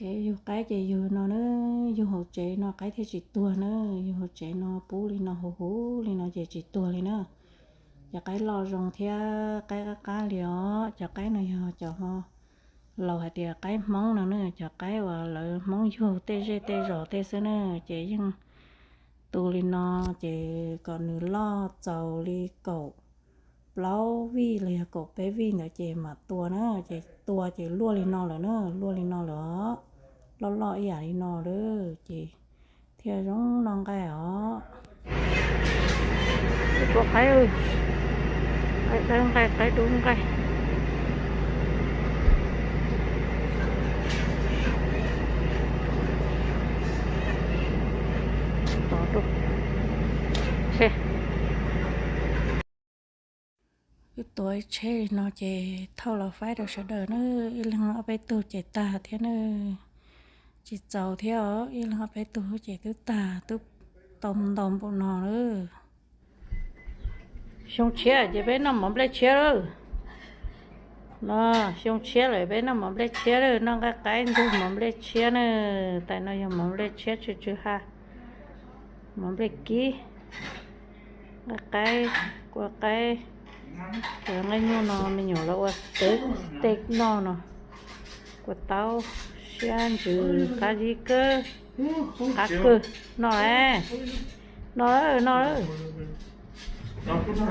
Ces yug qaib ces yug no na, yug hauv tsev no qaib thiaj tsis tuag na, yug hauv tsev no pub li no huv huv li no ces tsis tuag li na. Cov qaib loj zoo thiab qaib qab qab li os, cov qaib no yog cov laus hais tias qaib Hmoob no na, cov qaib uas lawv Hmoob yug tej zej tej zos tej xwb na, ces yeej tu li no, ces kom nws loj txaus li kaum plaub vij los yog kaum peb vij ntawd ces mam tua na, ces tua ces luaj li no lawm na, luaj li no lawm os, loj loj ib yam li no lawm ces thiaj zoo noj nqaij os. Tua qaib, qaib dawb nqaij, qaib dub nqaij. Wb tua ib tsheb li no ces thauj los faib rau sawv daws na, ib leeg ob peb tug ces tag thiab na. Tsis txaus thiab os, ib leeg ob peb tug ces twb tag, twb tau ntau npaum no lawm. Xyoo tshiab ces peb noj mov nplej tshiab lawm. No, xyoo tshiab lawm peb noj mov nplej tshiab lawm, noj nqaij qaib ntug mov nplej tshiab na. Tais no yog mov nplej tshiab tsw tsw ha, mov nplej kib, nqaij qaib, kua qaib, cov nqaij nyuj no me nyuam los ua steak noj no, kua taub, siab ntsws, qab zib kawg, qab kawg, noj lawm, noj lawm, noj lawm.